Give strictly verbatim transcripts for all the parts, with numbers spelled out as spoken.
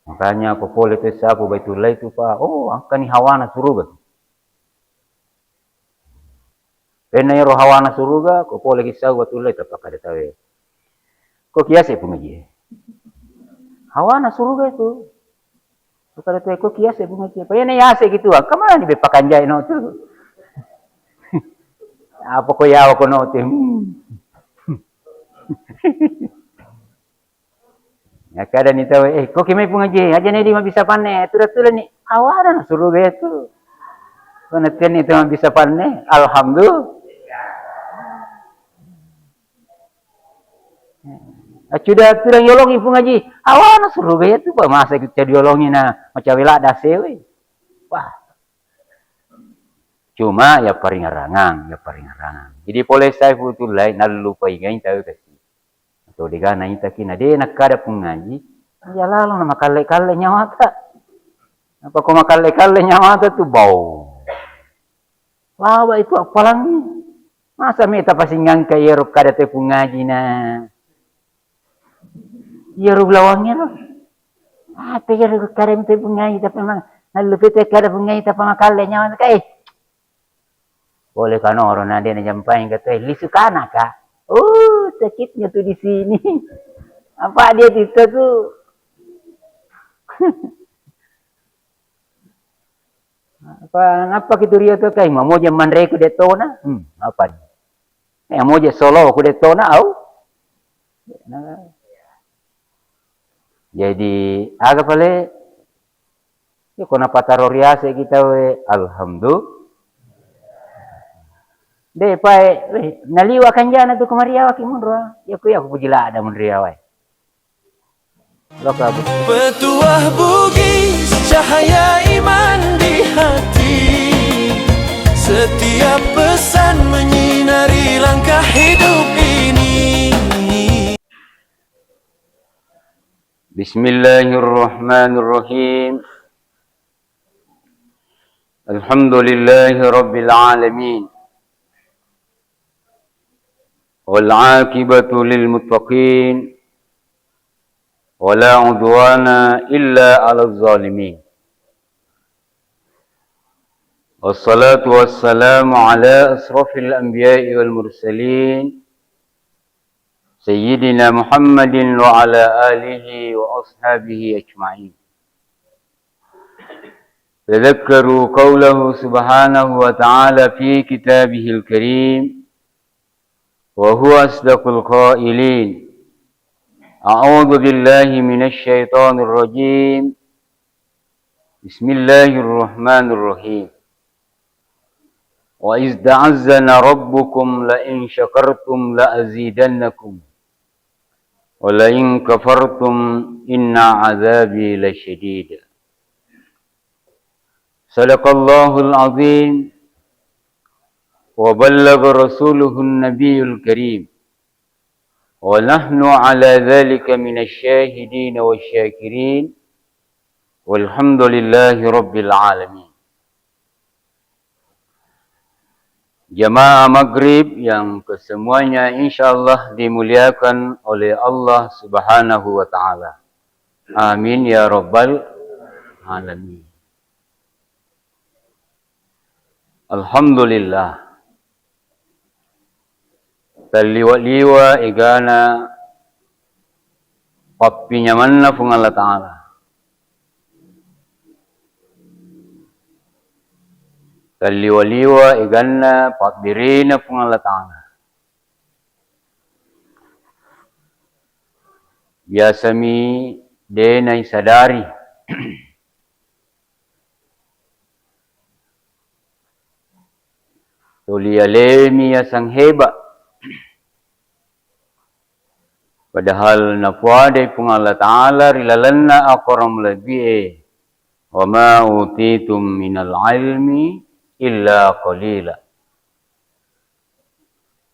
Makanya ko pole tu sapu Baitullah itu, Pak, oh, angkani hawana suruga. Penna ero hawana suruga, ko pole ki sapu Baitullah, tapakada tawe. Ko kiase pungaji. Hawana suruga itu. Ko kada tawe, ko kiase pungaji. Apa ya ne yase gitu, angka mana ni bepakanjai no tu. Apa ko yawa ko no tu. Hmm. Nakkadani tau, "Eh, ko ki mai Pungaji, aja' ni di mabissa panne, tura-tura ni awara na suruga tu." Ko nattenni tu mabissa panne, alhamdulillah. Accuda tura yolongi Pungaji, awara na suruga tu, pa masa kita diolongi na macawe ladda sewe. Wah. Cuma ya paringarangang, ya paringarangang. Jadi pole sai futullai nallupai gai tau kasi. Atau dega naitaki na de nakkada Pungaji, iya lalo na makalle-kalle nyawata. Apa ko makalle-kalle nyawata tu bau. Lawa itu appalangi. Masa me tapasingangka iyaro kada te Pungaji na. Iyaro ulawangngero. Apa iyaro kada te Pungaji tapi mang nallupe te kada Pungaji tapi makalle nyawata kai. Pole kanoro na de najampai kata, "Lisu kana ka?" "Oh, sakitnya tuh di sini." Apa dia cerita tuh? Apa, nappa ki tu rio tu kai, mamoja manreku de tona? Hmm, apa ni? Eh, moja solo ku de tona, au? Jadi, aga pale? Iya, ko napataro riase kita we, alhamdulillah. De pae, weh, naliwa kanjana tu kemariawa ki munro. Iya, ku iya ku puji lada munriawa. Loka bu. Petuah Bugis, cahaya iman di hati. Setiap pesan menyinari langkah hidup ini. Bismillahirrahmanirrahim. Alhamdulillahi rabbil alamin. Wal aqibatu lil muttaqin. Wa la udwana illa 'alal zalimin. Wassalatu wassalamu ala asrafil anbiya'i wal mursalin, Sayyidina Muhammadin wa ala alihi wa ashabihi ajma'in. Tadzakkaru qaulahu subhanahu wa ta'ala fi kitabihil karim, wa huwa asdaqul qailin. A'udzu billahi minasy syaithanir rajim. Bismillahirrahmanirrahim. Wa iz ta'azzana rabbukum la in syakartum la azidannakum wa la in kafartum inna azabi lasyadid. Sadaqallahul azim wa ballagha rasuluhun nabiyul karim. Wa nahnu ala dzalika minasy syahidin wasyakirin. Walhamdulillahi rabbil alamin. Jamaah maghrib yang kesemuanya insyaallah dimuliakan oleh Allah Subhanahu wa taala. Amin ya rabbal alamin. Alhamdulillah. Talliwa-liwa egana pappinyamanna Puang Allah Ta'ala. Talliwa-liwa eganna pabbirina Puang Allah Ta'ala. Biasami de naisadari. Tuli alemi yaseng heba. Padahal napuadai Puang Allah Ta'ala ri lalenna akorang malebbi'e, "Wa ma utitum minal ilmi illa qalila."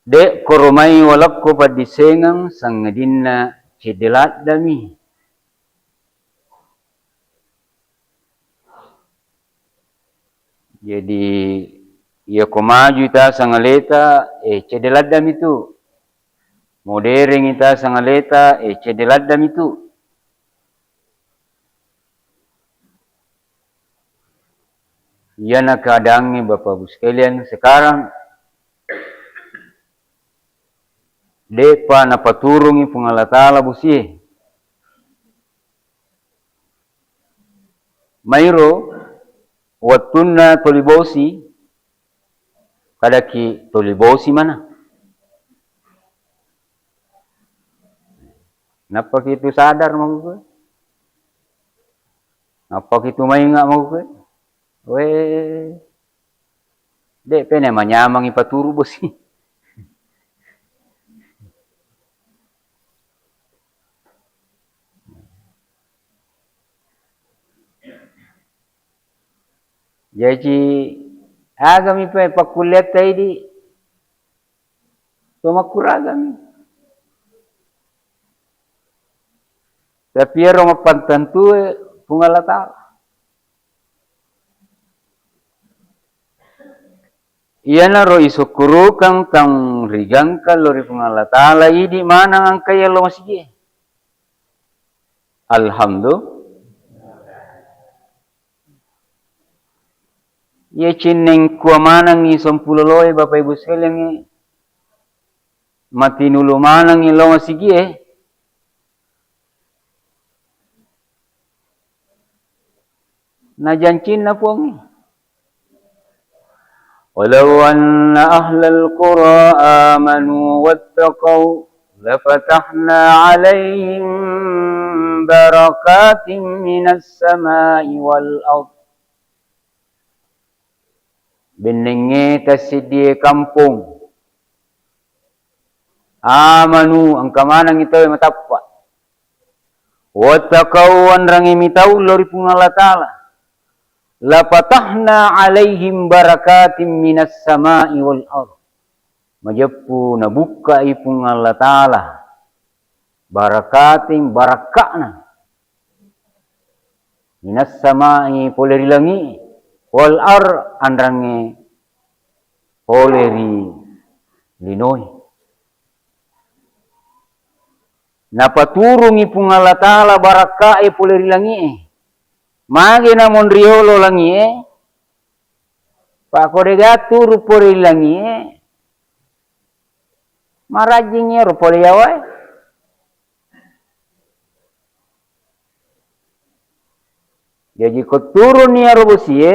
De koromai walakko paddisengeng sangadinna cedde laddami. Jadi, iya ko maju ita sangaleta, eh, cedde laddami tu. Modereng ita sangaleta, eh, cedde laddami tu. Iyana keadaangnge, Bapak Ibu sekalian, sekarang de'pa napaturungi Puang Allah Ta'ala bosie. Mairo wettunna toli bosi, kadaki toli bosi mana. Nappaki tu sadar makkukue? Nappaki tu mainga makkukue? We, de' pene manyamang ipaturu bosi. Jaji, agami pe pakkulleatta idi, to makkuragami. Tapi ero mappattantue Puang Allah Ta'ala. Iyanaro isukkurukang tang rigangka lao ri Puang Allah Ta'ala idi maneng engkae lao masigie. Alhamdulillah. Iye cinneng kua manengngi sompulo loe, Bapak Ibu sekalian, matinulu manengngi lao masigie. Najancinna Puangnge. Walau anna ahlal qura amanu wattaqau lafatahna alaihim barakatim minas samai wal ard. Bennengnge tasseddie kampong. Amanu, engka manengngi tauwe matappa. Wattaqau, anrangnge mitau lao ri Puang Allah Ta'ala. Lafatahna alaihim barakatim minas samai wal ard. Majeppu nabukkai Puang Allah Ta'ala barakatim, barakka'na. Minas samai, pole ri langi'e, wal ard, anrangnge pole ri linoe. Napaturungi Puang Allah Ta'ala barakka'e pole ri langi'e. Mage namonriolo langi'e, pa ko dega turu pole ri langi'e, marajjing ero pole yawae. Jaji ko turunni iyaro bosie,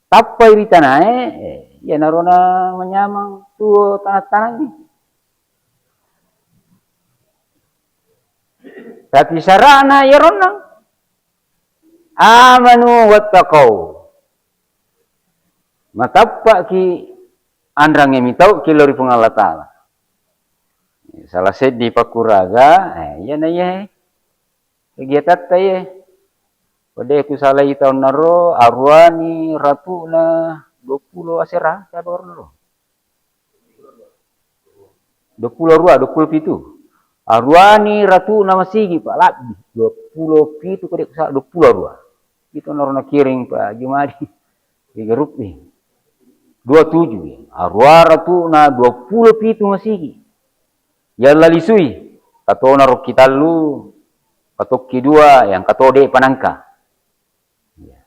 tappai ri tanae, eh, iyanaro na manyameng tuo tanang-tanangnge. Tapi sara'na iyaronna, amanu wattaqau. Matappa'ki anrangnge mitau'ki lao ri Puang Allah Ta'ala. Salah seddi pakkuraga, eh, iyana iyae kegiatatta iye. Ko de' kusalai taunna ro, aruani ratu'na duappulo asera, siapa ro? Duappulo arua, duappulo pitu. Aruani ratu'na masigi, Pak, labbi. Duappulo pitu, ko de' kusala, duappulo arua. Itu naro nakiring, Pak Jumadi. Di grup ni. Dua tujuh, ya. Arua ratu'na duappulo pitu masigi. Yalla lisui. Katona rokki tallu, katokki dua, yang kato de' panangka. Iya.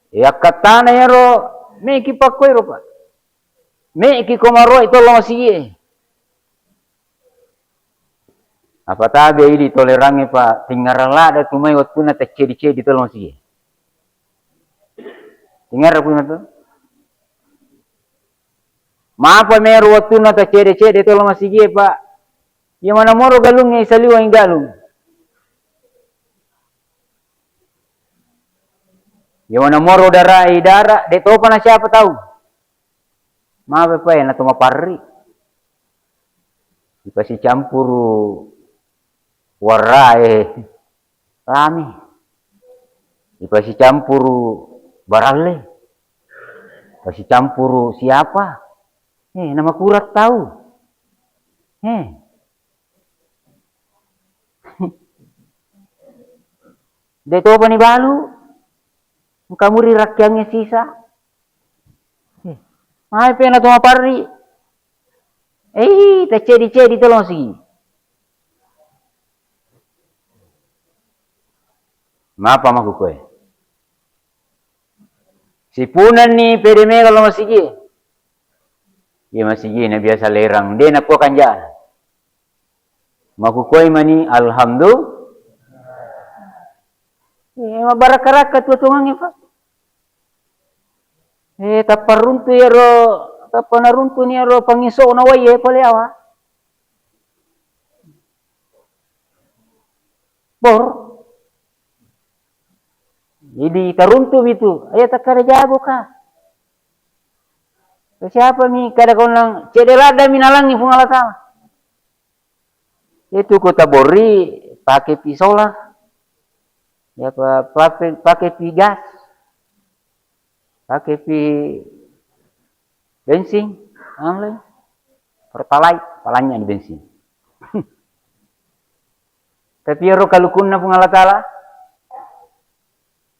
Yakkattana iyaro, me'ki pakkoiro, Pak. Me'ki ko maroi tollo masigie. Apa tabe idi tolerangnge, Pak, tingngarang ladda tu mai wettunna taccedi-cedi tollo masigie. Tingngarang pun tu. Mapa mero wettunna taccede-cede tolo masigie, Pak. Iya mana moro galungnge saliweng galung. Iya mana moro darai dara, de' topa na siapa tau. Mapa, Pak, na to maparri. Ipasicampuru warrae. Lami. Ipasicampuru baralle. Pasicampuru siapa? Eh, namakurang tau. Eh. De' topa ni balu. Engka muri rakkiangnge sisa. Eh. Mai pena to maparri. Eh, taccedi-cedi tolo masigie. Mapa makkukue? Sipunenni pede mega lo masigi. Iya masigi na biasa lerang, de nakua kanjana. Makukoi mani alhamdulillah. Eh, mabarakka-rakka tuo-tuongengnge, Pak. Eh, tappa runtu iyaro, tappa naruntuni iyaro pangiso'na wai e pole awa. Bor. Jadi taruntu mi tu, ayo takkada jago ka. Siapa mi kada kau nang cedde ladda mi nalangi Puang Allah Taala. Itu ko tabori pake pi solar. Ya pa-, pake, pake pi gas. Pake pi bensin, online. Pertalite, palanya ni bensin. Tapi ero kalukunna Puang Allah Taala.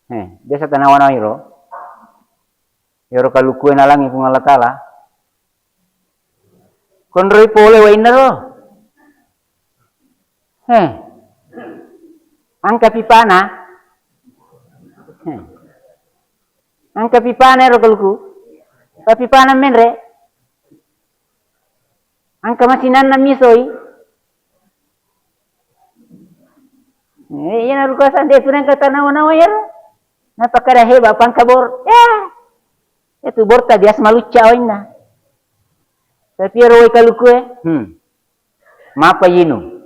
Eh, biasa tanawa-nawa iro. Ero kalukue nalangi Puang Allah Taala. Konroi pole wainna ro. He. Engka pipana. He. Engka pipana ero kaluku. Papipana menre. Engka masinanna misoi. Eh, iya naruka sande tu nengka tanawa-nawa ero. Napakkada heba pangka bor. Ya. Itu borta biasa malucca wainna. Tapi ero wai kalukue, hmm. Mapa yinu?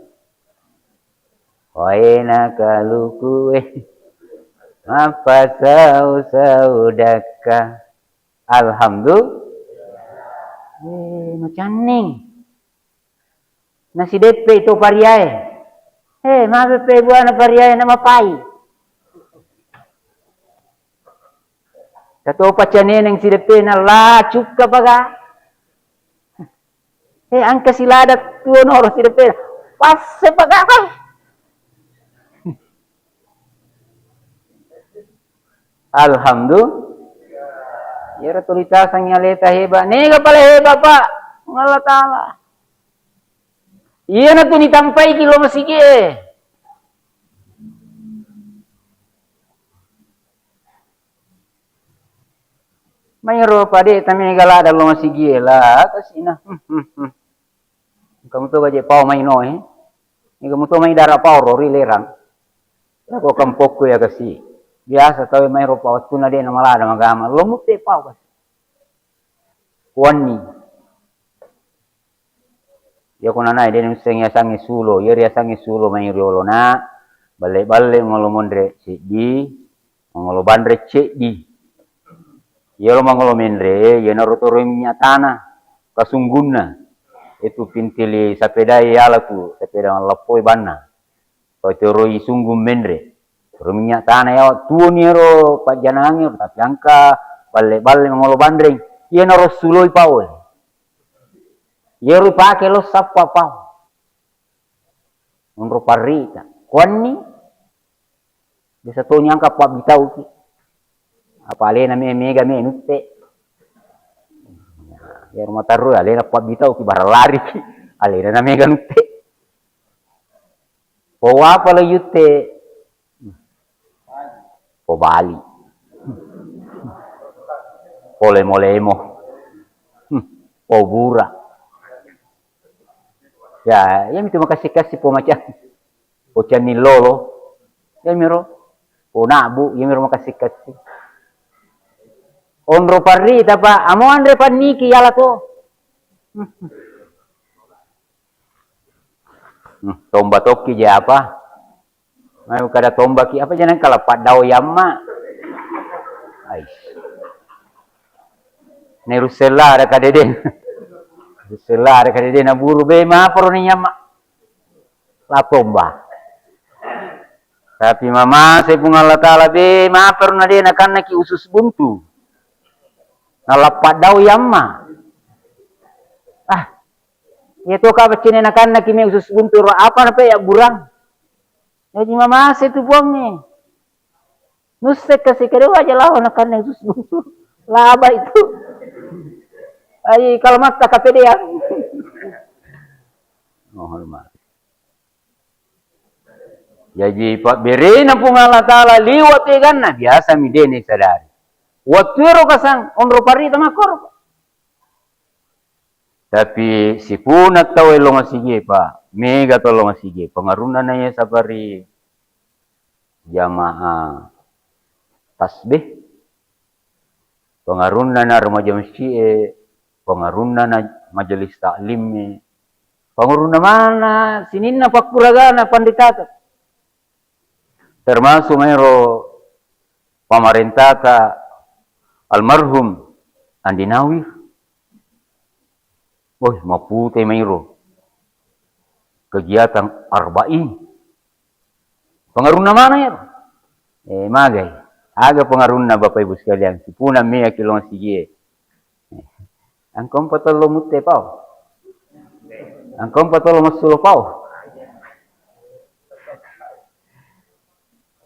Waena kalukue. Mapa sau-sau dakka. Alhamdulillah. Eh, macanning. Nasideppe to pariae. Eh, mabeppe buana pariae na mapai. Katopa caneneng sideppena la cukka paga. Eh, engka silada tuo noro sideppena. Passe paga. Alhamdulillah. Iyaro tuli tasangi aleta heba. Nega pale heba, Pak. Puang Allah Taala. Iyana tu nitampaiki lo masigi e. Mairo pade tamega lada lo masigi e la kasina. Engka muto gaje pao mai no e. Engka muto mai dara pao ro ri lerang. Lako kampokku ya kasi. Biasa tau mairo pao tuna de na malada magama. Lo mutte pao kasi. Kuanni. Iya ko nanae de naisseng yasangnge sulo, iya riasangnge sulo mai riolona, balle-balle mangolo monre seddi, mangolo banre ceddi. Iyalo mangolo menre, iyanaro toro minyak tanah, kasunggunna. Itu pintili sapedai yala tu, sapeda malleppoi banna. Pau teroi sunggung menre. Tero minyak tanah yawa tuoni ero pajjanangangnge, tapi engka balle-balle mangolo banreng. Iyanaro suloi pao. Iyaro pake lo sappa pao. Monro parrita. Kuanni biasa toni engka pabbitauki. Apa alena me-, mega me nutte. Iyaro matarru alena pabbitauki barang lariki. Alena na mega nutte. Powa pale yutte. Pobali. Polemo-lemo. Pobura. Ya, iyamitu makassi-kassi po macang. Po canning lolo. Iyamiro. Po nabbu, iyamiro makassi-kassi. Onro parrita, Pak. Amo anre panniki yala to. Hmm, tomba tokki je apa? Mai kada tombaki apa jeneng kala paddao yamma. Ais. Ne rusella ada kadeden. Rusella ada kadeden na buru be maparo ni yamma. La tomba. Tapi mamase Puang Allah Taala be maparo na de nakannaki usus buntu. Na lappa dao yamma. Ah, iya to ka baccine nakannaki me usus buntu ro apa nape ya burang. Jadi mamase tu puangnge. Nusse kasi kedua aja lawan nakanna usus buntu. Laba itu. Ai kalau mata kapedean. Mohon maaf. Jaji pabberena Puang Allah Taala liwa' teganna biasa mi de' ni sadari. Wettuero kasang onro parita makkoro. Tapi sipuna tau elong asigie, Pak. Mega tau elong asigie. Pengaruhna na iya sapari jamaah tasbih. Pengaruhna na remaja masjid e, pengaruhna na majelis taklim e, pengaruhna mana sininna pakkuragana panditata. Termasuk maero pamarentata almarhum Andi Nawir. Woi, mapute maero kegiatan arba'in. Pengaruhna mana ya? Eh, magai. Aga pengaruhna Bapak Ibu sekalian. Sipuna mega kilong sigie. Angkong patollo mutte pao. Angkong patollo massulo pao.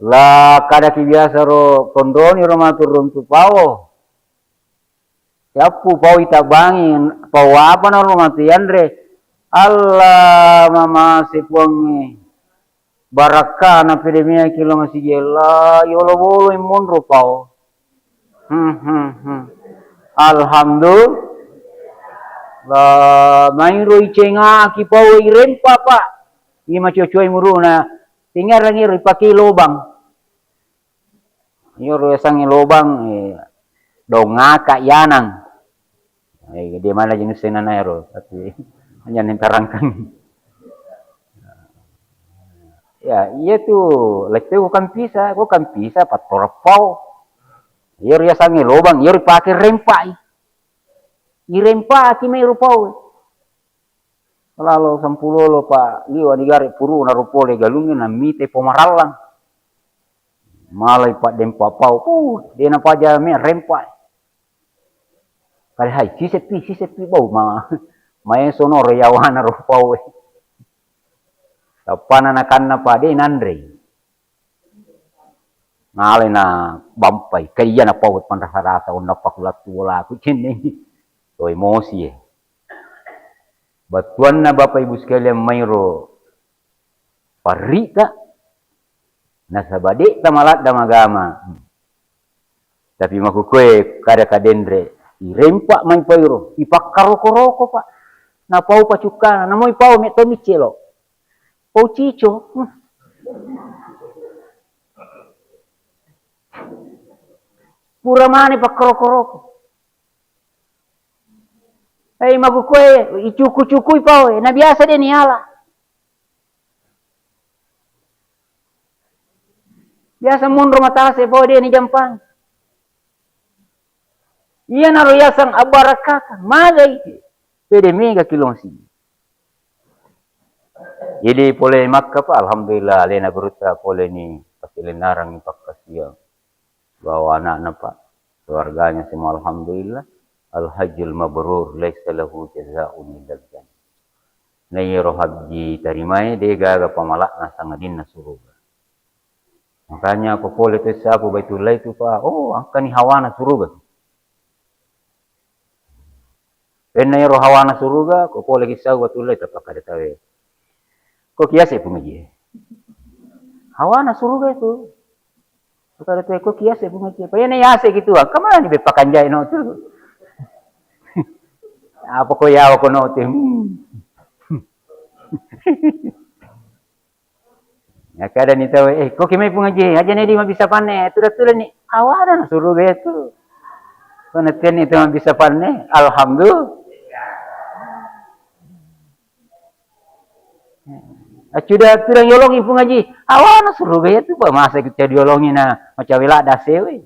La kadaki biasa ro konroni ro matu runtu pao. Yappu pao itabangi, pao apa na ro matu yanre. Allah mamase Puangnge. Barakkana pede mea kilong sigella, yolo bolo monro pao. Hmm, hmm, hmm. Alhamdulillah. Mairo icengaki pao irempa, Pak. Ima cuai-cuai muruna. Tinggal rangiro ipake lobang. Iyaro yasengnge lobang, eh, dongaka yanang. Eh, dia mana jenis senana ero, tapi hanya nentarangkan. Ya, iya tu, lettu ko kampisa, ko kampisa pattorepau. Iyaro yasengnge lobang, iyaro pake rempai. Irempaki mai rupau. Lalo sampulolo pa liwa digare puru naro pole galungnge namite pomarallang. Malai paddempa pau. Uh, de napaja me rempa. Kale hai, siseppi, siseppi bau ma. Mae sonoro yawana ro pau. Tappana nakanna pade nanrei. Nalai na bampai, kaiya napau panrasa-rasa onna pakulattu bolaku cennengi. To emosi e. Battuanna Bapak Ibu sekalian mairo parrita nasaba de tamaladda magama. Tapi makkukue kada kadenre, irempa mai pairo, ipakkaroko-roko, Pak. Napau pacukkana, namoi pau metto miccelo. Pau cico. Hmm. Pura mane pakkaroko-roko. Hei, makkukue, icuku-cukui pau, eh, na biasa de niala. Biasa monro matase pau de nijampang. Iyanaro yaseng abbarakaka, magai. Pede mega kilong si. Jadi pole Makka, Pak, alhamdulillah, alena gurutta pole ni pasilennarang ni pakkasiang. Bawa anakna, Pak, keluarganya semua, alhamdulillah. Al-hajjul mabrur laisa lahu jazaa'un illal jannah. Na iyaro hajji tarimae de gaga pamala'na sangadinna suruga. Makanya ko pole to sapu Baitullah itu, Pak, oh, engkani hawana suruga. Penna ero hawana suruga, ko pole ki sau Baitullah itu, Pak, kada tawe. Ko kiase Puang Haji? Hawana suruga itu. Ko kada tawe, ko kiase Puang Haji? Apa ya ne yase gitu, ah, kemana ni bepakanjai no tu? Apa ko yawa ko no tu? Hmm. Nakkadani tau, "Eh, ko kimai Puang Haji, aja ne di mabissa panne, tuda-tudanni." Awana na suruga tu. Ko nattenni tu mabissa panne, alhamdulillah. Accuda-, tudang yolongi Puang Haji, awana suruga tu, ba masa kita diolongi na macawe ladda sewe.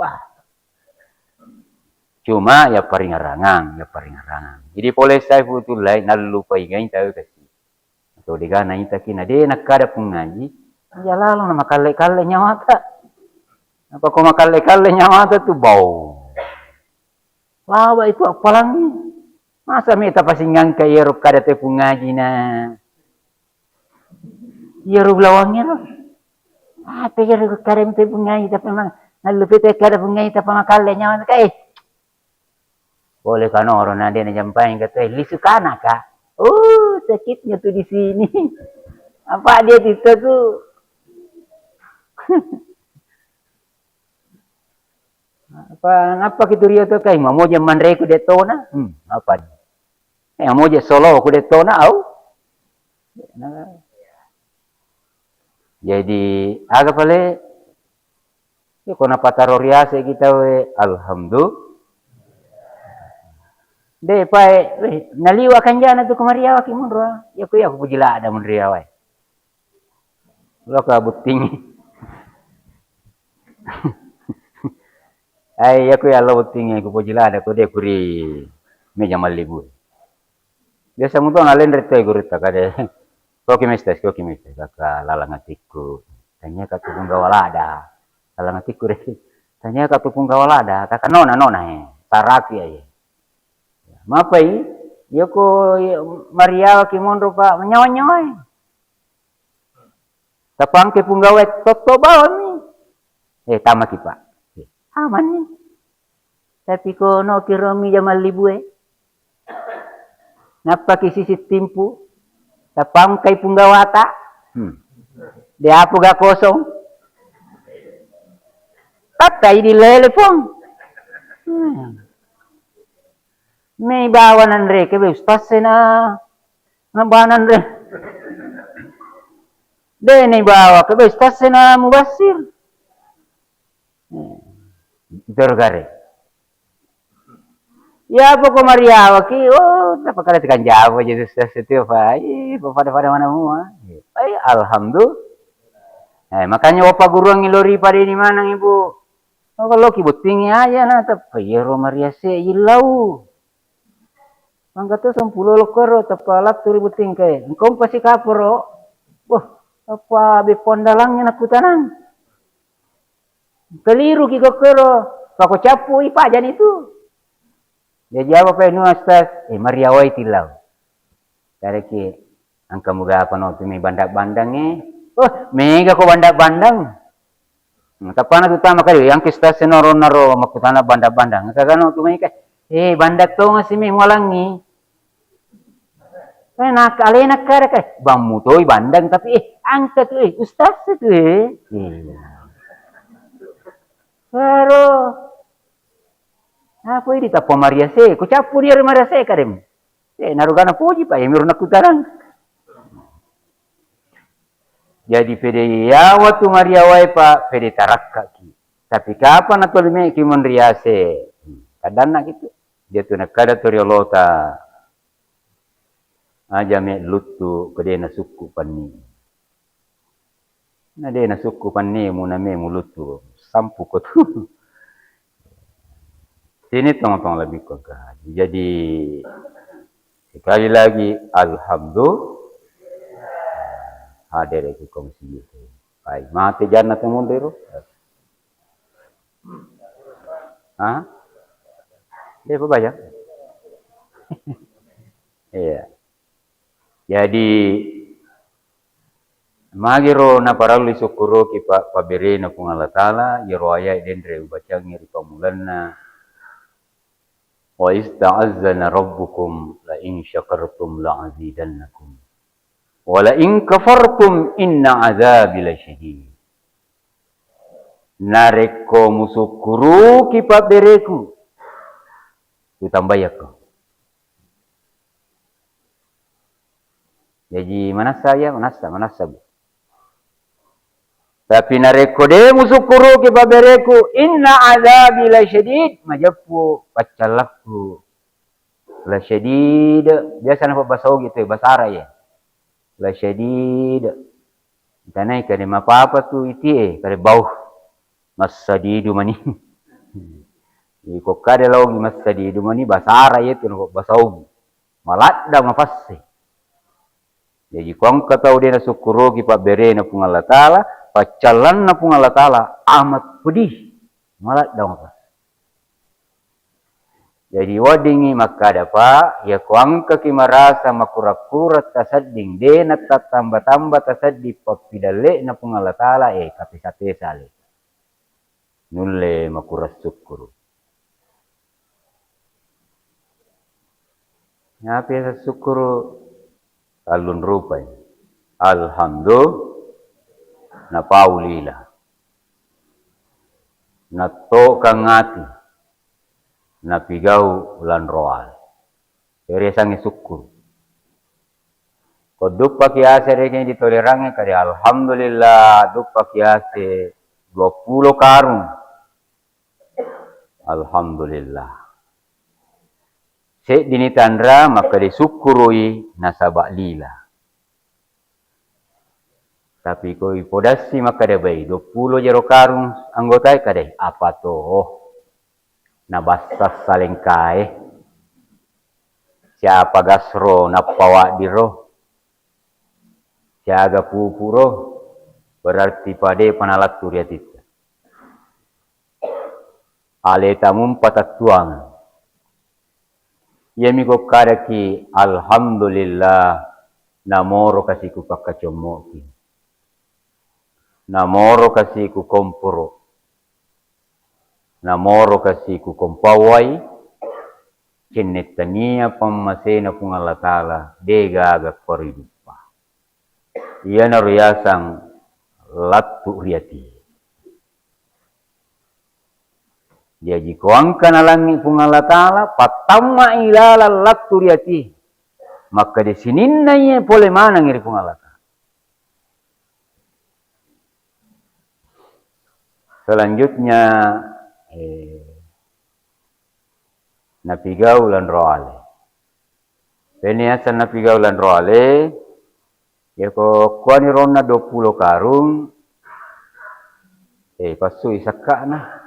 Wah. Cuma ya paringarangang, ya paringarangang. Jadi pole Saifullah nallupai ngai tau kasi. Atau dega naitaki na de nakkada Puang Haji, iya lalo na makalle-kalle nyawata. Apa ko makalle-kalle nyawata tu bau. Lawa itu appalangi. Masa meta pasingangka iyaro kada te Puang Haji na. Iyaro bulawangnge ro. Apa iyaro kada te Puang Haji tapi mang-, nallupe te kada Puang Haji tapi makalle nyawata kae. Pole kanoro na de najampai kata, "Lisu kana ka?" "Oh, sakitnya tuh di sini." Apa dia cerita tuh? Pa nappa ki tu rio to kai, mamoje manreku de tona. Hmm, apa ni? Eh, mamoje solo ku de tona au. Nah. Jadi, aga pale? Iya, ko napataro riase kita we, alhamdulillah. De pae, weh, naliwa kanjana tu kemariawa ki munro. Ya ku, ya ku puji lada munriawa. Lo ka buttingi. Ai, iya ku ya lo buttingi ku puji lada ku de kuri meja mallibu. Biasa muto nalenre toi gurutta kade. Koki mestes, koki mestes, kaka lalang atikku. Tanya ka tu punggawa lada. Lalang atikku de. Tanya ka tu punggawa lada, kaka nona, nona, eh. Saraki aja. Mapai, yoko mariawa ki monro pa, nyawa-nyawa, eh. Tapangke punggawa totto bawang ni. Eh, tamaki, Pak. Eh, aman ni. Tapi ko no ki romi jaman libue. Nappaki sisi timpu. Tapangkai punggawata. Hmm. De apu ga kosong. Tatta idi lele pong. Hmm. Mei bawa nanre ke be ustaz sena. Nabanan re. De ni bawa ke be ustaz sena mubasir. Hmm. Tergare. Ya poko mariawa ki, oh, tapakada tekan jawa jadi ustaz itu apa? Ih, pada-pada mana mua? Ai, alhamdulillah. Eh, makanya opa guruang lori pada ini manang ibu. Oh, kalau ki bottingi aja na, tapi ya ro mariase ilau. Mangka to sampulo lokoro tappa lattu ri botting kae. Engka umpa sikaporo. Wah, apa be pondalangnya nakutanang. Keliru ki kokkoro, pako cappu i pajani tu. Jaji apa pe nu Ustaz? Eh, mariawai tilau. Kareki engka muga apa no tu mai bandang-bandang e. Oh, mega ko bandang-bandang. Tapana tu tama kali, yang kista senoro naro makutana bandang-bandang. Kagano tu mai ka. Eh, bandang tonga si me mualangi. Eh, nak alena kada kai. Bang mutoi bandang tapi eh angka tu eh ustaz tu eh. Iya. Ero. Apa ini tappa mariase? Ku cappu dia mariase kadem. Eh, narugana puji pa, eh, miru nakutanang. Jadi pede yawa tu mariawai pa, pede tarakkaki. Tapi kapan natolime ki monriase? Hmm, kadanna gitu. Dia tu nakada tu riolota. Aja me luttu, kedena sukku panni. Na de nasukku pannimu na me muluttu, sampuko tu. Sini tong-tong lebih kongka. Jadi sekali lagi alhamdulillah, hadir ki kongsi itu. Baik, mate janna temun dero. Hah? Dia apa bayar? Iya. Jadi, magiro naparellu sukkuruki pa-, pabberena Puang Allah Ta'ala, iyaro ayat denre ubacangngi ri pammulanna, "Wa ista'azzana rabbukum la in syakartum la azidannakum, wa la in kafartum inna azabi lasyadid." Narekko musukkuruki pabbereku, utambayakko. Jaji manassa iya, manassa, manassa, Bu. Tapi narekko de musukkuruki pabbereku, inna azabi lasyadid, majeppu paccallakku. Lasyadid, biasa napabbasa Ogi tu, bahasa Arab ya. Lasyadid. Tanai kade mapapa tu itie, kade bau. Massadidu mani. Iko kade lao Ogi massadidu mani, bahasa Arab ya tu, napabbasa Ogi. Maladda mapasse. Jaji ko engka tau de nasukkuruki pabberena Puang Allah Ta'ala, paccallanna Puang Allah Ta'ala amat pedih. Maladda mapasse. Jadi weddingngi makkada, Pak, yako engkaki marasa makurang-kurang tasedding, de nattattamba-tamba tasedding pappidalle'na Puang Allah Ta'ala, eh, kapesa-pesa le. Nulle makurang sukkuru. Nyapi sukkuru? Tallung rupai. Alhamdulillah. Napau lila. Nattokang ati. napigau lanroal. Ero yasengnge sukkuru. Ko duppaki ase rekeng ditolerangnge kade, alhamdulillah, duppaki ase dua pulo karung. Alhamdulillah. Seddini tanra makkeda sukkurui nasaba lila. Tapi ko ipodassi makkeda bai, dua pulo jero karung anggotae kadai, apa to? Nabassa salengkae. Siapa gasro nappa waddiro? Siaga pupuro? Berarti pade panalattu ri atitta. Aleta mumpa tattuangeng. Iyami ko kadaki, alhamdulillah, namoro kasi ku pakkacommoki. Namoro kasi ku komporo. Namoro kasi ku kompawai, cenne tania pammasena Puang Allah Ta'ala, de gaga ko riduppa. Iyanaro yasang lattu ri ati. Jaji ko engka nalangngi Puang Allah Ta'ala, pattamma ilalang lattu ri ati. Makkeda sininna iye pole maneng ri Puang Allah Ta'ala. Selanjutnya, eh, napigau lanroale. Pene yaseng napigau lanroale, yako kuani ronna dua pulo karung, eh, passui sakka'na.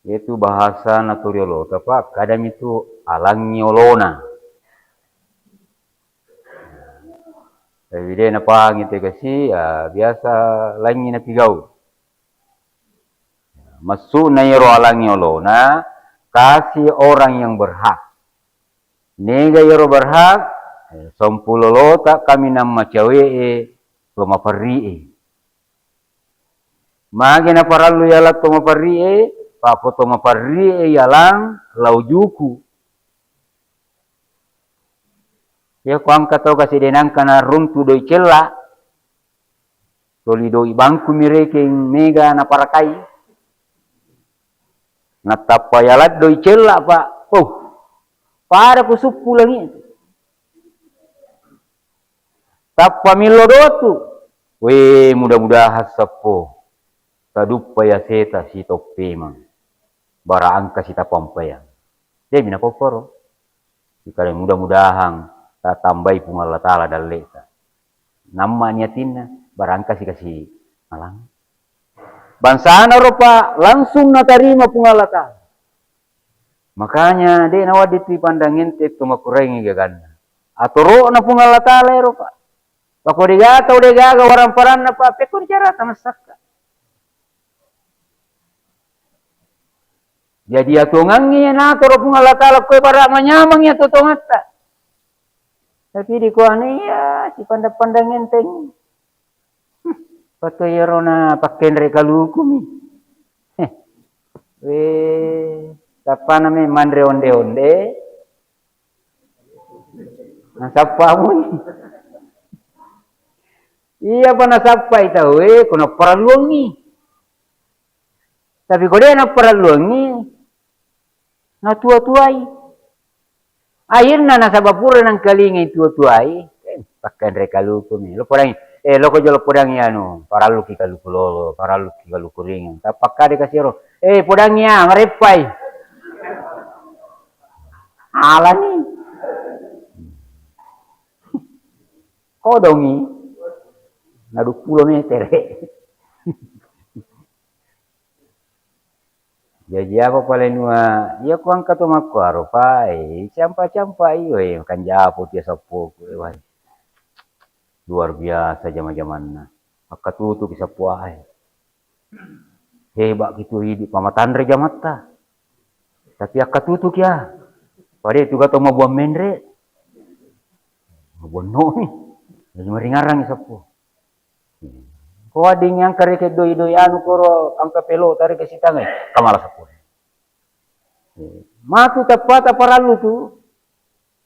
Yetu bahasa na turiolota, Pak, kadami tu alangngi olona. Tapi de napahangi tegasi, ya, biasa langngi napigau. Maksudna iyaro alangngi olona, kasih orang yang berhak. Nega iyaro berhak, eh, sompulo lota kaminang macawe'e, to maperri'e. Magi naparallu yalang to maperri'e, pa ko to maperri'e yalang laujuku. Iya ko engka tau kasi de nangka naruntu doi cella, toli doi bangku mi rekeng mega naparakai. Natappa yalang doi cella, Pak. Oh, pada ku suppu langi. Tappa millo dotu. We, mudah-mudahan seppo taduppai aseta sitoppemang. Bara engka sitapampayang. De'mi napopparo. Ikare mudah-mudahan tatambai Puang Allah Ta'ala dalleta. Namma niatinna, bara engka sikasi malang. Bangsana ropa langsung natarima Puang Allah Ta'ala. Makanya de nawadding tu pandang ente to makuraingi gaganna. Atoro'na Puang Allah Ta'ala ero, Pak. Pako degaga tau degaga waramparanna, Pak, pekko carata massakka. Jadi atongangngi natoro Puang Allah Ta'ala koe bara manyameng iya totongatta. Tapi dikuani iya sipandang-pandang enteng. Pato iyaro na pakkenre kalukumi. Heh. We, tappana me manre onde-onde. Nasappa mui. Iya pa nasappai tauwe, ko naparelluangngi. Tapi ko de naparelluangngi, natua-tuai. Akhirna nasaba pura nangkalingai tua-tuai, eh, pakkanre kaluku mi. Lo podangi, eh, loko jolo podangi anu, paralluki kaluku lolo, paralluki kaluku ringang. Tapakkade kasiro, eh, podangi ya, mareppai. Alani. Kodongi. Na dua pulo meter. Jaji apa palenua, iya ko engka to makkuaro, Pak, eh, campa-campa iyo, eh, makanjapo tia seppoku, eh, wah. Luar biasa jama-jamanna. Makkatutuki seppo ae. Hebat kitu idi, pamatanre jamatta. Tapi akkatutuki ya. Pada itu gato mabuang menre. Mabuang nomi. Jadi maringarang seppo. Ko wedding engka rekeng doi-doi anu koro engka pelo tareke sitangai, kamala seppo. Matu teppata parallu tu.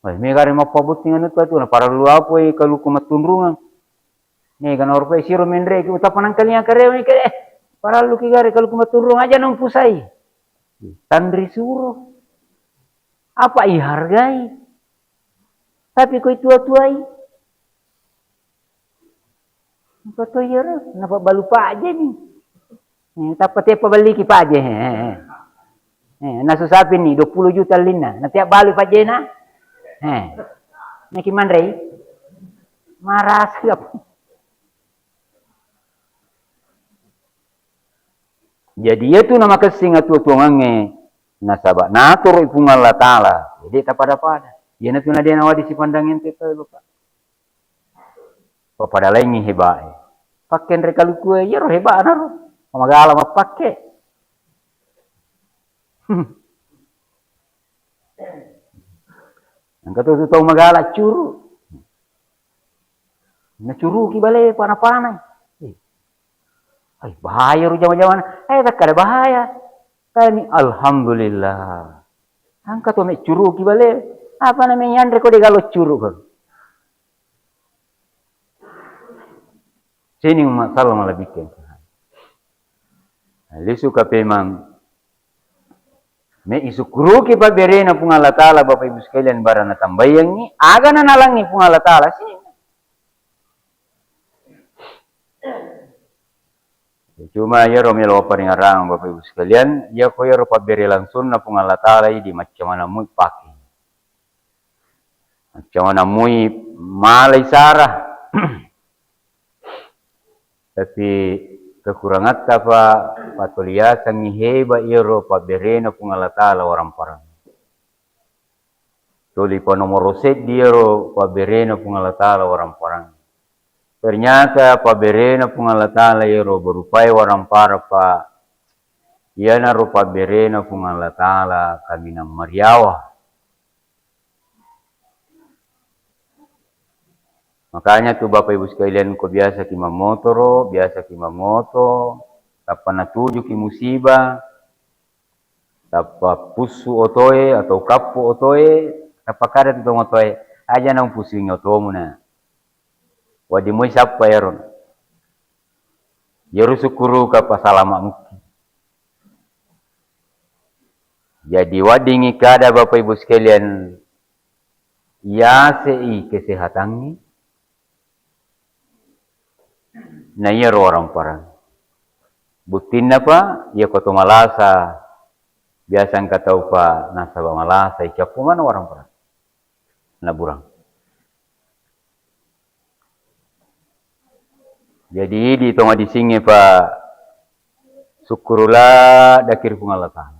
Wah, mega re mappabutting anu tu, tu na parallu apa kaluku mattunrungang. Mega na rupai siro menre ki utapa nangkalinga kareo ni kede. Parallu ki gare kaluku mattunrung aja nang pusai. Tanri suro. Apa ihargai? Tapi koi tua-tuai. Engka to iyaro, napabbalu pajeni. Eh, tappa teppa belliki paje. Eh, eh, eh. Eh, nasu sapi ni, dua puluh juta ellinna. Natiap balu pajena. Eh. Naki manrei. Marasa apa? Jadi, iyatu namakessing atuo-tuongengnge, nasaba' natoro' i Puang Allah Ta'ala, jadi tapada-pada. Iyanatu na de' nawadi sipandang ente tauwe, Bapak. Papada laingngi hebae. Pakkenre kalukue, iyaro heba'na ro. Magala mappakke. Engka to tu tau magala curu. Nacuruki bale pana-panai. Eh. Ai, bahaya ro jama-jamana. Eh, takkada bahaya. Kani, alhamdulillah. Engka to me' curuki bale. Apa namanya anre ko de' galo curu ko. Sini umma' salama labikke. Lisu ka pemang. Me' isukkuruki pabberena Puang Allah Ta'ala, Bapak Ibu sekalian, barang natambayangngi, aga nanalangngi Puang Allah Ta'ala, sini. Cuma iyaro melo paringarang, Bapak Ibu sekalian, iyako iyaro pabbere langsungna Puang Allah Ta'ala idi, macca mana mui pake. Macca mana mui malai sara. Tapi kekurangatta pa, patoliasangngi heba iyaro pabberena Puang Allah Ta'ala waramparang. Tuli pa nomoro seddi iyaro pabberena Puang Allah Ta'ala waramparang. Ternyata pabberena Puang Allah Ta'ala iyaro berupai waramparang pa, iyanaro pabberena Puang Allah Ta'ala kaminang mariawa. Makanya tu Bapak Ibu sekalian, ko biasa ki mammotoro, biasa ki mangoto, tappa natuju ki musibah, tappa pussu otoe atau kappu otoe, tappa kada tu tong otoe, aja na umpussuingi otomu na. Wedding moi sappa ero. Iyaro sukkuruka pasalama mukki. Jadi weddingngi kada Bapak Ibu sekalian, yasei kesehatangngi, na iyaro waramparang. Buttinna pa, iyako to malasa, biasa engka tau pa nasaba malasa, icappu mana waramparang. Naburang. Jadi, idi to madisingnge pa sukkuru laddaki ri Puang Allah Ta'ala.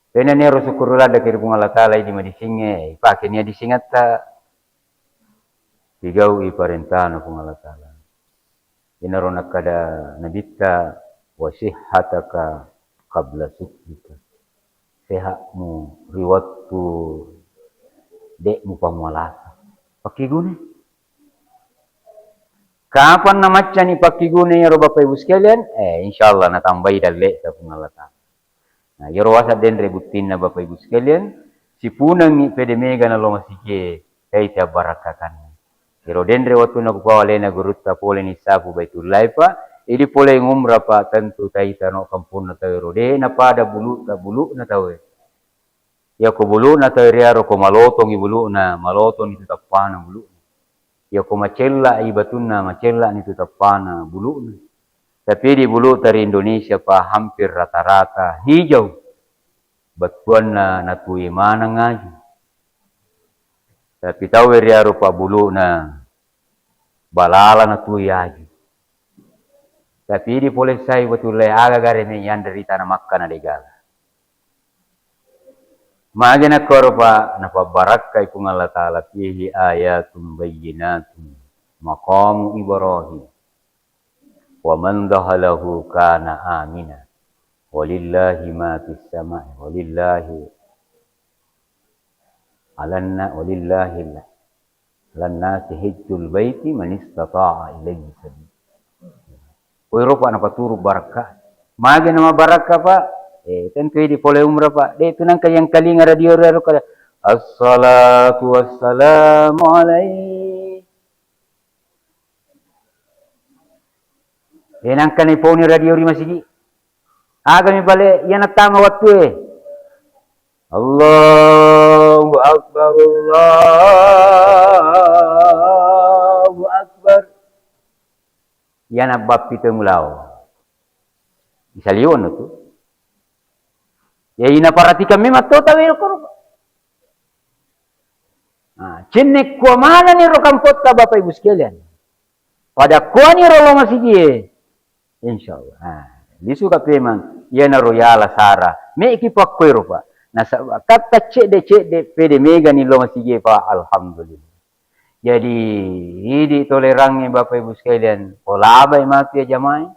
Penani ero sukkuru laddaki ri Puang Allah Ta'ala, idi madisingnge, ipake nia disingetta, pigau'i parentana Puang Allah Ta'ala. Inaro nakkada Nabitta, "Wa sihhataka qabla suqmika." Sehatmu ri wettu de' mupamualasa. Pakkiguna. Kapan namaccani pakkiguna iyaro Bapak Ibu sekalian? Eh, insyaallah natambai dalle'ta Puang Allah Ta'ala. Nah, iyaro waseng denre buttinna Bapak Ibu sekalian, sipunengngi pede mega nalo masigie, taita abbarakkakanna. Iyaro denre wettunna kupau alena gurutta pole nissapu Baitullahi pa, idi pole ngumra pa tentu taita no kamponna tau ero. De' napada bulu'ta bulu'na tauwe. Iyako bulu'na tau riaro ko malotongi bulu'na, malotoni tu tappana bulu'na. Iyako macella'i batunna, macella'ni tu tappana bulu'na. Tapi di bulu'ta ri Indonesia pa hampir rata-rata hijau. Bettuanna natui maneng aju. Tapi tau riaro pa bulu'na balala natui aju. Tapi idi pole sai batullae aga gare me yanre ri tana makkana degaga. Magi nakkoro pa napabbarakkai Puang Allah Ta'ala, "Fihi ayatun bayyinatun maqamu Ibrahim. Wa man dakhalahu kana amina. Walillahi ma fis sama'i, walillahi alanna, walillahi lannasi hijjul baiti man istata'a ilaihi sabila." Koiro pa napaturu barakka. Magi nama barakka pa? Eh, tentu idi pole umrah pa. De' tu nangka yang kalinga radio riaro kada, "Assalatu wassalamu alaihi." Eh, nangka naiponi radio ri masigi. Agami pale iyana tama wattue. Allahu Akbar, Allahu Akbar. Iyana bappi to mulao. Isaliweng tu. Ya, ina perhatikan memang to tawwe koro. Nah, cenne kua manenni ro kampotta Bapak Ibu sekalian. Pada kuani ro lo masigie. Insya Allah. Nah, lisuka pemang. Iyanaro yala sara. Meki pakkuero, Pak. Nasaba katta cedde-cedde pede megani lo masigie, Pak. Alhamdulillah. Jadi, idi tolerangnge Bapak Ibu sekalian, ko labai matu ya jamae,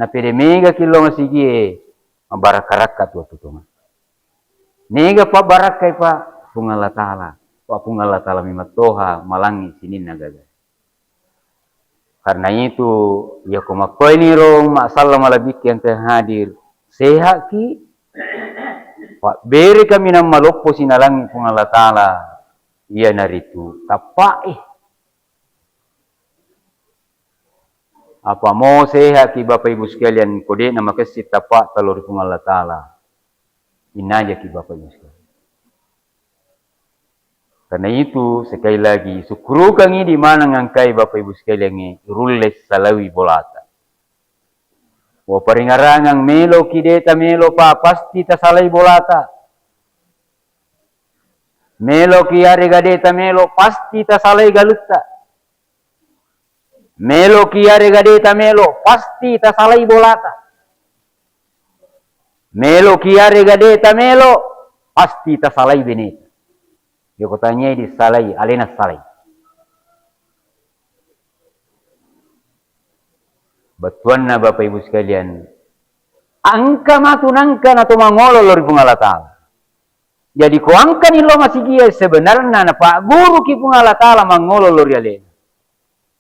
na pede mega ki lo masigie, mabbarakka-rakka tu waktu tu. Mega pabbarakkai, Pak, Puang Allah Taala. Pak, Puang Allah Taala memang toha malangi sininna gaga. Karena itu, ya ko makkoini ro masallah malebbikke engka hadir, sehat ki, pabbere kaminang maloppo sinalangi Puang Allah Taala, iyanaritu tappa e. Apa mo sehat ki Bapak Ibu sekalian, ko de'na makessing tappa ta lao ri Puang Allah Taala, innajaki Bapak Ibu sekalian. Karena itu, sekali lagi, sukkurukangngi di maneng engkai Bapak Ibu sekalian, rulle salawi bolata. Wa paringarangang, meloki de' tamelo, Pak, pasti tasalai bolata. Meloki yarega de' tamelo, pasti tasalai galutta. Meloki yarega de' tamelo, pasti tasalai bolata. Meloki yarega de' tamelo, pasti tasalai beneta. Yako tanyai disalai, alena salai. Bettuanna Bapak Ibu sekalian, engka matu nangka nato mangolo lao ri Puang Allah Taala. Jadi ko engkani lao masigie, sebenarna napagguruki Puang Allah Taala mangolo lao ri alena.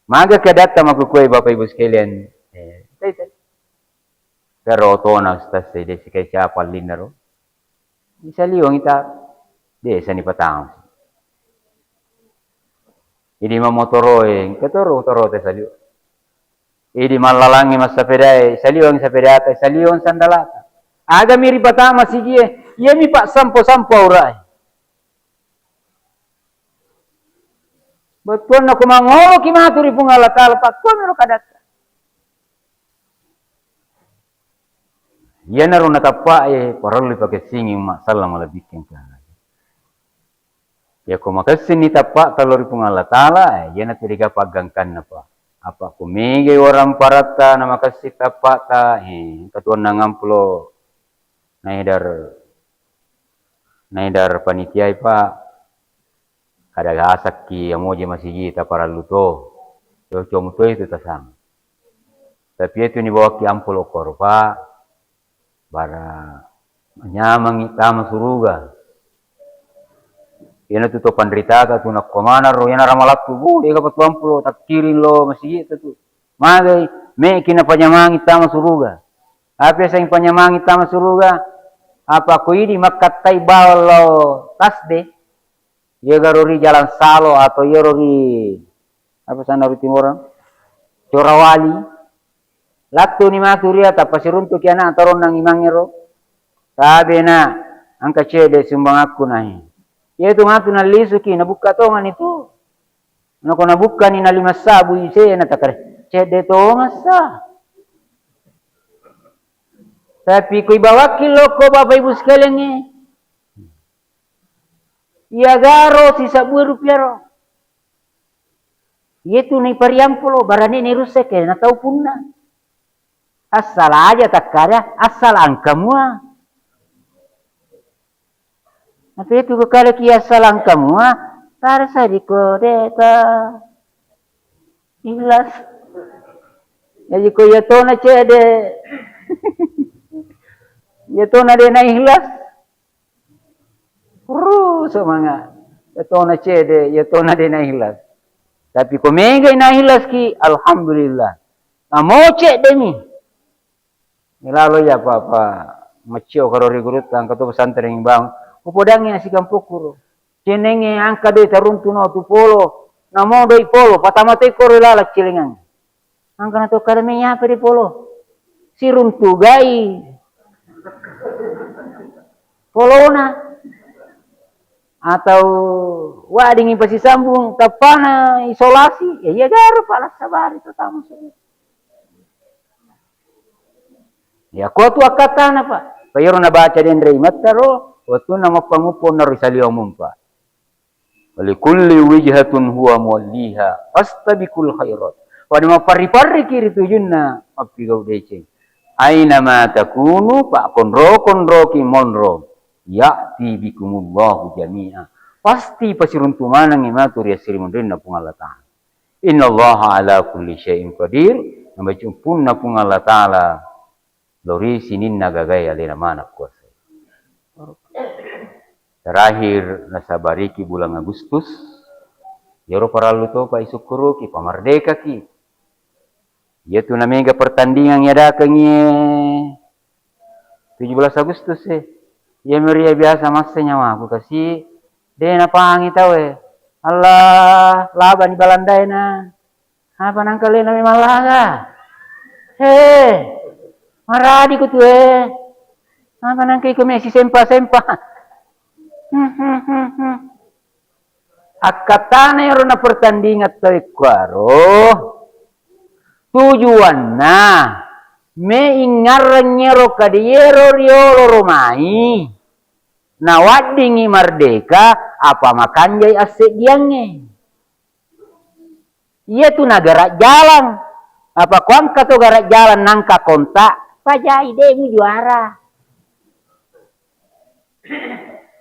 Maga keadatta makkukue Bapak Ibu sekalian. Eh, tai, tai. Karo otona Ustaz, de' sikai siapa linnaro. Isaliweng ita, de' sani patama. Idi mamotoroe, engka toro motorote saliweng. Idi mallalangnge massapedae, saliweng sapedata, saliweng sandalata. Agami ripatama sigie, iyami passampo-sampo aurae. Bettuanna ko mangoloki matu ri Puang Allah Taala, pakkuamiro kadatta. Iyanaro natappa e, parellu pakessingi umma sallang malebbikkeng. Yako makessinni tappa'ta lao ri Puang Allah Taala, eh, iyanatu dega paggangkanna, Pak. Apa ko megai waramparatta na makessing tappa'ta, eh, engka tu onnang amplop naedar, naedar panitiai, Pak. Kada gasakki amoje masigi taparellu to. Cocok muto itu tasang. Tapi itu ni bawakki amplop koro, Pak. Bara manyamangngi tama suruga. Iyanatu to panritata tu nakko manaro, iyana ramalattu, bu, dega patuampulo takkiring lo masigi'ta tu. Magai, me'ki napanyamangngi tama suruga. Apa yasengngi panyamangngi tama suruga? Apa ko idi makkattai bawang lao tasde? Iyagaro ri Jalan Salo atau iyaro ri, apa sana ri timorang? Corawali. Lattuni matu ria, tappa siruntuki ana' taronnang imangngero. Tabe na, engka cedde sumbangakku nahe. Iyatu matu nallisuki, nabukka tongeng itu. Nako nabukkani nalima sabbu isena takare. Cedde tongeng sa. Tapi ko ibawakki lokko Bapak Ibu sekalian e. Iyagaro sisabbu rupiaro. Iyetu naipariampulo, barani nairusseke na tau punna. Assala aja takkada, assala angkamua. Tapi itu ko kaleki assala angkamua, tarasa diko deta ikhlas. Jadi ko iya tona cede. Iya tona de na ikhlas. Ru, semangat. Iya tona cede, iya tona de na ikhlas. Tapi ko megai na ikhlas ki, alhamdulillah. Namo cedde mi. Milalo iya apa-apa. Maccio karo ri gurutta, engka to pesantren bang. Upodangi nasi kampokku ro. Cenengnge engka doi taruntu no tu polo. Namo doi polo, patama toi koro lala cilingang. Engka na to kada me apa di polo. Siruntu gai. kolona, atau weddingngi pasisambung tappana isolasi, ya iya garo, Pak, lassabari to tamu suruh. Ya, ko tu akkattana, Pak. Pa iyaro nabaca denre imattaro, wettunna mappanguppo naro saliwang mumpa. Likulli wijhatun huwa muwalliha, fastabiqul khairat. Pada mapparri-parriki ri tujunna mappigau deceng. Aina ma takunu, pakkonro-konroki monro, ya'ti bikumullahu jami'a. Pasti pasiruntu manengngi matu ri assirimonrinna Puang Allah Ta'ala. Innallaha ala kulli syai'in qadir, nabacumpunna Puang Allah Ta'ala lori sininna gagae alena maneng kuasa. Terakhir nasabariki bulan Agustus, iyaro parallu topa isukkuruki, pamardekaki. Iyatu namega pertandingan yadakengngi tujuh belas Agustus e. Iya meriah biasa masse nyawaku kasi de napangi tau e. Allah, labani Balandaena. Apa nangka lena memang laga? He, maradi ku tu e. Apa nangka iko mesi sempa-sempa? Akkattana ero napertandingan tau ekkuaro, tujuanna me ingngarreng ero kadiero riolo romai, nawaddingi merdeka apa makanjai asseddiangnge. Iyatu nagara jalan. Apa ko engka to gara jalan nangka kontak, pajai de mujuara.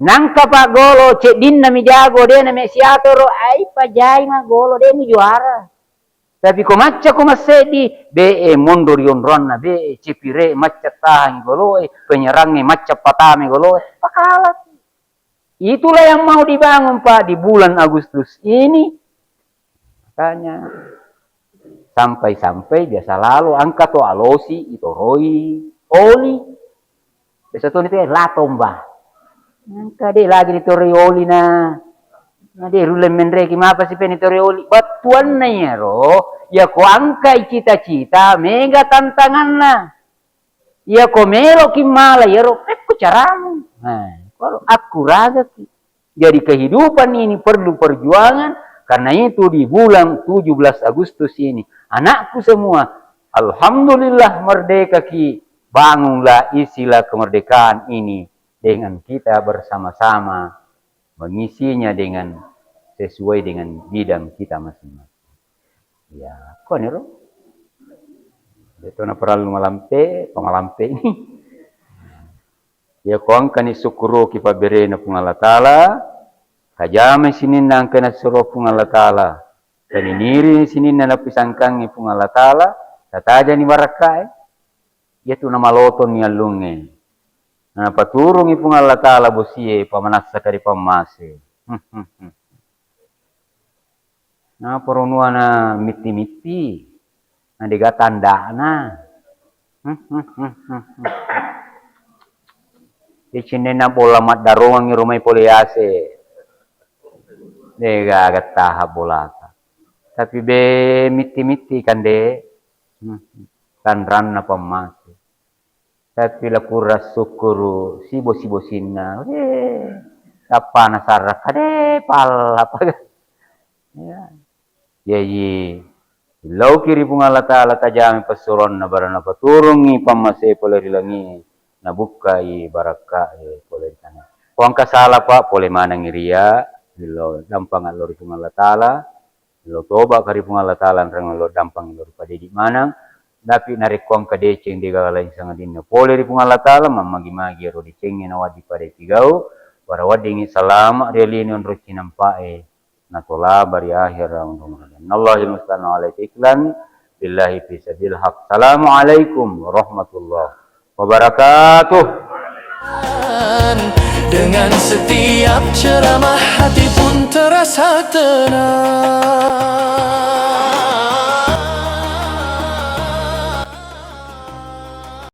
Nangka pa golo ceddinna mi jago de na me siatoro, ai pajai ma golo de mujuara. Tapi ko macca ko masseddi, be e monro ri onroanna be e, cepire macca tahangi golo e, penyerangnge macca patame golo e, pakalaki. Itulah yang mau dibangun, Pak, di bulan Agustus ini. Makanya sampai-sampai biasa lalo engka to alosi itoroi oli. Biasa to nite latomba. Engka de lagi nitoroi oli na. Na de rulle menreki mapa sipe nitoroi oli. Battuanna iyaro, ya ko engkai cita-cita, mega tantanganna. Iya ko meloki mala iyaro, pekko caramu. Nah, baru akkuragaki. Jadi kehidupan ini perlu perjuangan, karena itu di bulan tujuh belas Agustus ini, anakku semua, alhamdulillah merdeka ki, bangunlah isilah kemerdekaan ini dengan kita bersama-sama mengisinya dengan sesuai dengan bidang kita masing-masing. Ya, koniro. Deto na parallu malampe, pamalampe ini. Ya, ko engkani sukkuruki pabberena Puang Allah Ta'ala, tajamai sininna engka nasuro Puang Allah Ta'ala, taniniri sininna napisangkangi Puang Allah Ta'ala, tatajani barakkae. Iyatu namalotonni allungnge. Napaturungi Puang Allah Ta'ala bosie, pamanassaka ri pammase. Naparo nuana mitti-mitti, na dega tanda'na. Icinenna bola maddarongangngi rumai pole yase. Dega gattaha bolata. Tapi be mitti-mitti kande. Tanranna pammase. Tapi lakurang sukkuru sibosi-bosinna, eh, tappana sarra kade palla paga. Ya. Jaji, lauki ri Puang Allah Ta'ala tajami passuronna, barang napaturungi pammase pole ri langi, nabukkai barakkae pole ri tana. Ko engka sala, Pak, pole manengngi ria, lo dampang lo ri Puang Allah Ta'ala, lo toba ka ri Puang Allah Ta'ala, nreng lo dampang lo ri padedi maneng. Tapi narekko engka deceng de gaga laing sangadinna pole ri Puang Allah Ta'ala, mammagi-magi ero decengnge nawadding pada ipigau, wara weddingngi salama ri alini onro cinampae, natolaba ri ahera onrong. Allahil musta'an, alaihi iklan, billahi fi sabil haq. Assalamualaikum warahmatullahi wabarakatuh. Dengan setiap ceramah, hati pun terasa tenang.